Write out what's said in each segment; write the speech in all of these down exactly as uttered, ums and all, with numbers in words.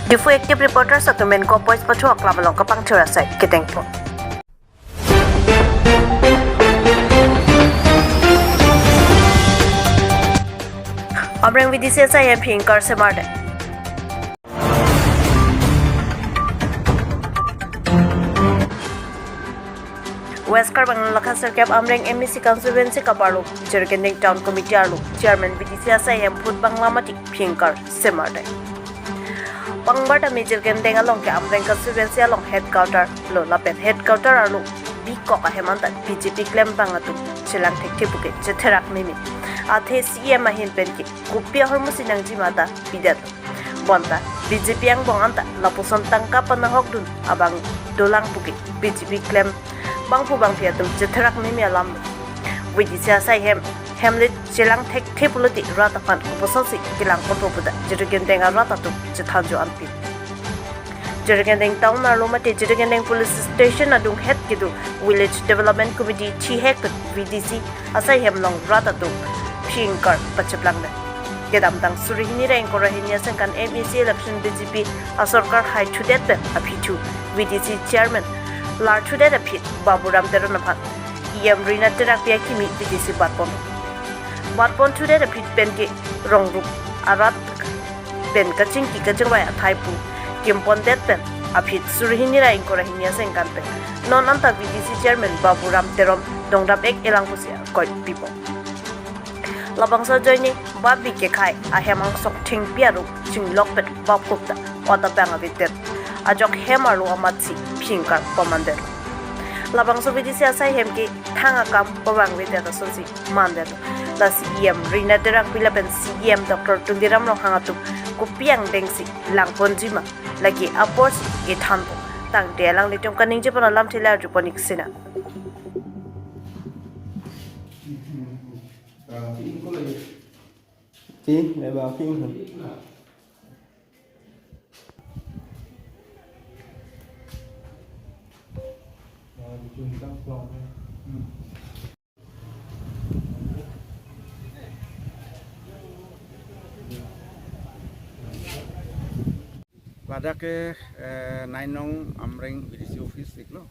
Diphu Active Reporters atum pen kopois pacho aklam along kapangchor asai ketengpon. Amreng V D C asai hem phingkar semar det. West Karbi Anglong lakha sirkep Amreng M A C constituency kaparlo Jirikinding Town Committee arlo Chairman V D C asai hem phut banglam ati phingkar semar det. Pangbar tame Jirikinding along ke Amreng constituency along headquarter lo lapen headquarter arlo bikok ahem anta B J P klembang atum chelang thekthe puke chetherak mimi. Athe C E M ahin pen ke kopi ahormu si nangji mata pidet. Bonta B J P angbong anta lapuson tangka panahok dun abang dolang puke B J P klembang pu bangpi atum chetherak mimi alam. V D C asai hem hemlet chelang thekthe pulote rat aphan kopuson si kelang koto puta Jirikinding arat atum chethanjo anpin. Jirikinding town arlo mate Jirikinding police station adunghet kedo Village Development Committee thihek pen V D C asai hem along rat atum phingkar pacheplang det. Kedamtang suri hini ra ingkoi ra hini asengkan M A C election B J P asorkar haithudet pen aphi thu V D C chairman larthudet aphi Baburam Teron aphan E M Rina Terangpi akimi V D C batpon. Batponthudet aphi pen ke rongrup arat pen kachingki kachingvai athai pu kimpondet pen aphi suri hini ra ingkoi ra hini asengkan pen non anta V D C chairman Baburam Teron dongdam ek elang pusi akoi pipo. Labangso ajoine babi kekhai ahem angsong thengpi arlo chinglok pen baphup ta ot abang avedet. Ajok hem arlo amatsi phingkar pamandet. Labangso V D C asai hem ke thang akam pavangvedet asonsi mandet. Lasi E M Rina Terangpi lapen C E M Doctor Tuliram Ronghang atum kopi angdengsi langponji ma lake aporsi kethanpo. Tangte alanglitum kaningjepon alamthe le arjupon ik sina. Ti, le ba king. Ladak ke, eh, nine nong Amreng V D C office iklo.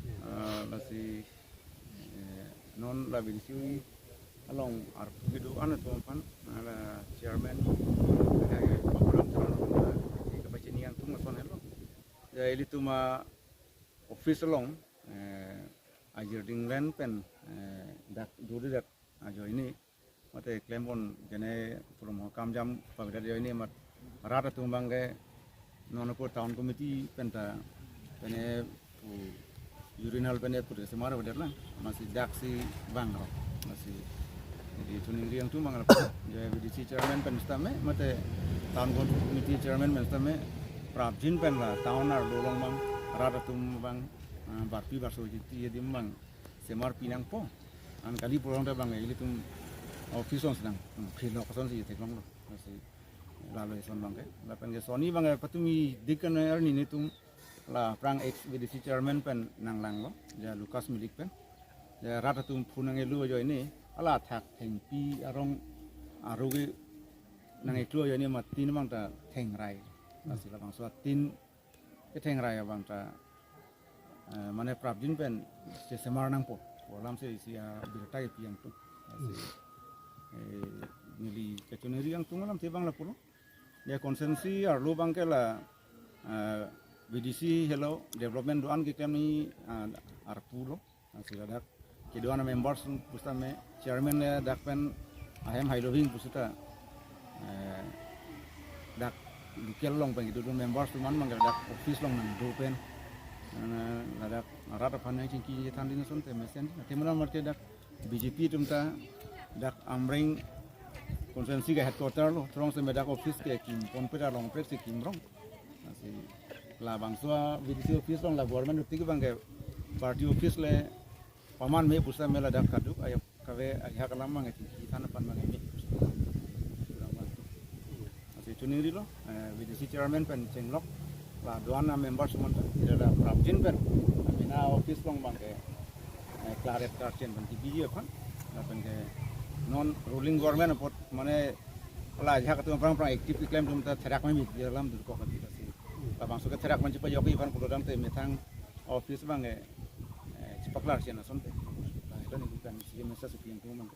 Eh, lasi, eh, non la V D C along arpu kedo-an atum aphan, la chairman, eh, Baburam Teron, eh, kapachini angtung ason helo. Ya, ilitum a-office along, eh, ajir dinglen pen, eh, dak duri dak ajoine mate klembon jene purom kam jam pagda ajoine mat rat atum abang ke non ako town committee penta pene pu urinal pene pu semar avedet lang, amatsi daksi bang ro, amatsi jadi tuning riang tu mangal ya V D C chairman pen sitame mate town committee chairman pen sitame prapjin pen la town arlo along abang rat atum abang, ah, barpi barso jiti adim abang semar pinangpo. An kali pulang ta abang ilitum office along sedang, hmm, philok asonsi theklonglo. Amatsi lalo eson abang ke. Lapen ke soni abang ke patumi dik kan arni netum la aphrang ex V D C chairman pen nanglanglo. Ya Lucas Milik pen. Ya rat atum phun nangkelo ajoine. Ala thak thengpi arong arugi nangkelo ajoine mat tin abang ta thengrai. Amatsi labangso tin kethengrai abang ta, eh, mane prapjin pen se semar nangpo. Alamsi isi abirta kepi angtung. Amatsi, eh, neli kachoneri angtung alamthe abang lapulo. Ya constituency arlo abang ke la, eh, V D C helo development do-an keklem ni, ah, arpulo. Amatsi ladak kedo-an members pusitame chairman le dak pen ahem hailo hing pusita, eh, dak local along pen kedo members atum an abang ke dak office along nangdo pen, eh, ladak rat aphan nangchingki thandin asonte mesen. Athe mena mat ke dak B J P atum ta dak Amreng constituency ke headquarter lo, throng seme dak office ke kimponpe ta longprek si kimrong. Amatsi labangso V D C office along la government uti abang ke party office le paman me pusitame ladak kaduk ayo kave ayo kalam abang ke chingki than aphan abang ke me. Amatsi choningrilo, eh, V D C chairman pen chenglok la do-an amembers atum anta, ida la prapjin pen, amena office along abang ke, eh, klaret karchen pen T V aphan, lapen ke non ruling government apot mane la ajahak atum aphrang aphrang active keklem atum ta therak mimi, dia alam dukok ati amatsi Labangso ketherak man chepajok iphan pulotangte methang office abang eh, eh, chepaklar sian asonte. Ito ni bukan si mesa sepi yang tumang.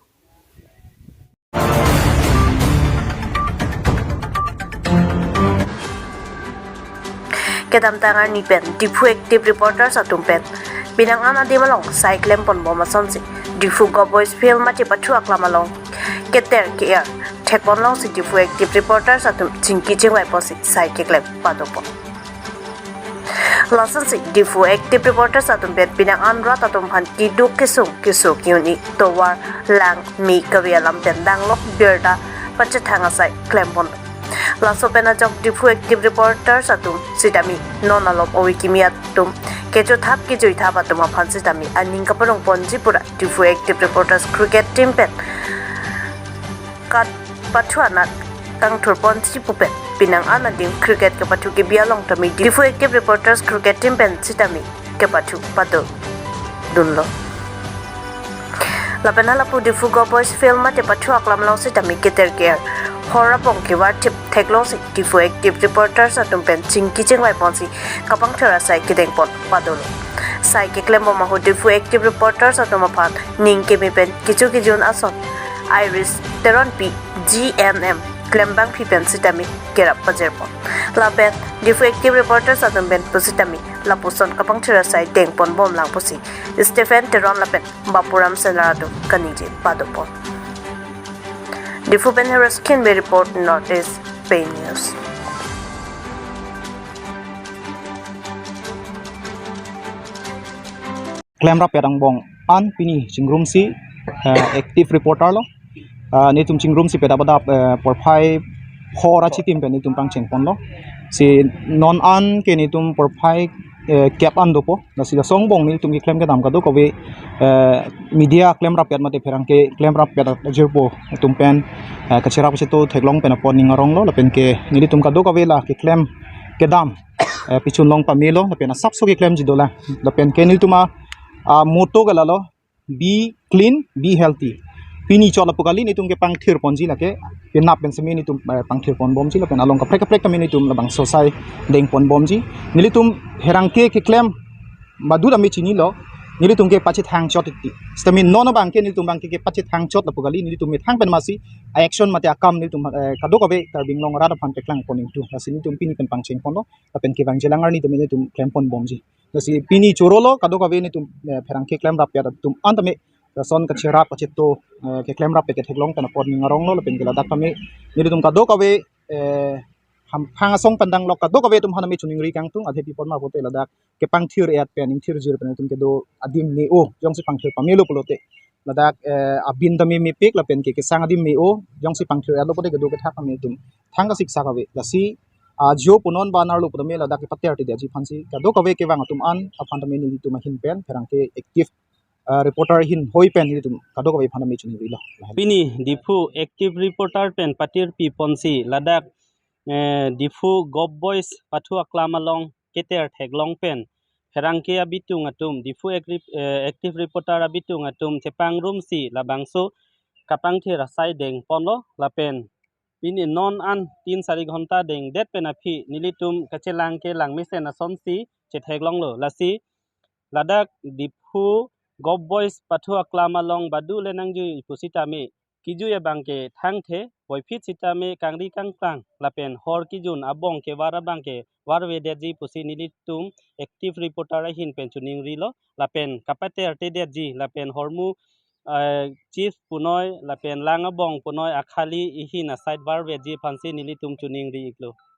Kedamtang arni pen Diphu Active Reporters atum pen pinang an adim along sai klempon bom asonsi Diphu Govt Boys Field mate pathu aklam along keter ke-er thekpon longsi Diphu Active Reporters atum chingki chingvai ponsi sai keklem padopon. Lasonsi Diphu Active Reporters atum pen pinang an rat atum aphan keduk kesung keso ke-un-e tovar lang me kave alam pen danglok birta pachethang asai klempon. Laso pen ajok Diphu Active Reporters atum sitame non alom ove kimi atum kechothap kejoithap atum aphan sitame aning kaparong ponji pura Diphu Active Reporters cricket team pen kat pathu anat kangthur ponji pu pen pinang an adim cricket kepathu kebi along tame Diphu Active Reporters cricket team pen sitame kepathu pado dunlo. Lapen halapu Diphu Govt Boys Field mate pathu aklam along sitame keter ke-er hor abong kevar thip theklongsi Diphu Active Reporters atum pen chingki chingvai ponsi kapangthir asai kedengpon padolo. Sai keklem bom ahut Diphu Active Reporters atum aphan ning keme pen kecho kejun ason Iris Teronpi G N M klembangpi pen sitame kerap pajirpon. Lapen Diphu Active Reporters atum pen pusitame lapuson kapangthir asai dengpon bomlang pusi Stephen Teron lapen Bapuram Sena atum kaningje padopon. Diphu pen Heros Khinbe report, North East Pei News. Klemrap pet angbong an pini chingrumsi eh, active reporter lo. Ah, netum chingrumsi pet abadap eh, porphai phor achitim pen netum pangchengponlo. Si non an ke netum porphai eh, kep an dopo. Lasi laso angbong netum keklem kedam kadokave eh, media klemrap pet mate pherangke klemrap pet ajirpo atum pen eh, kacherap kacheto theklong pen apot ning aronglo lapen ke netum kadokave la keklem kedam eh, pichun long pamelo lapen asapso keklemji dolang lapen ke netum a ah, motto ke lalo, be clean, be healthy. Pini chot lapu kali netum kepangthir ponji lake, penap pen semi netum eh, pangthir pon bomji lapen along kaprek kaprek tame netum labangso sai dengpon bomji. Nelitum pherangke keklem badu tame chinilo, nelitum kepachethang chot ti. Sitame non abangke nelitum abangke kepachethang chot lapu kali nelitum methang pen masi action mate akam nelitum eh, kadokave Karbi Anglong arat aphan peklang pon ingtu. Lasi nelitum pini pen pangchengponlo, lapen kevangjilang arni tame netum klempon bomji. Lasi pini chorolo kadokave netum eh, pherangke klemrap pet atum an tame lason kacherap kacheto eh, keklemrap pet ketheklong pen apot ning aronglo lapen ke ladak tame netum kadokave eh, ham phang asong pandang lok kadokave atum aphan tame choningri kangtung adhe pipon ma pote ladak kepangthir et pen ingthir jir pen netum kedo adim me-o jongsi pangthir pamelo pulote ladak eh, abin tame mepik lapen ke kesang adim me-o jongsi pangthir etlo pote kedo kethak tame netum thang kasiksak ave. Lasi ajo punon ba nerlo pu tame ladak kepatertedetji aphansi kadokave kevang atum an aphan tame netum ahin pen pherangke active ah, reporter ahin hoi pen netum kadokave aphan tame choningrilo. Pini Diphu Active Reporter pen patirpi ponsi ladak eh, Diphu Govt Boys pathu aklam along keter theklong pen pherangke abitung atum Diphu Active, eh, Active Reporter abitung atum chepangrumsi labangso kapangthir asai dengponlo lapen pini non an tin sari ghonta dengdet pen aphi nelitum kachelang kelang mesen asonsi chetheklonglo. Lasi ladak Diphu Govt Boys pathu aklam along badu le nangji pusitame kejui abangke thangthe, puvoiphit sitame kangri kangklang lapen hor kejun abong kevar abangke varvedetji pusi nelitum Active Reporter ahin pen choningrilo lapen kapatertedetji lapen hormu eh, chief punoi lapen lang abong punoi akhali ahin asai varvedetji aphansi nelitum choningri iklo.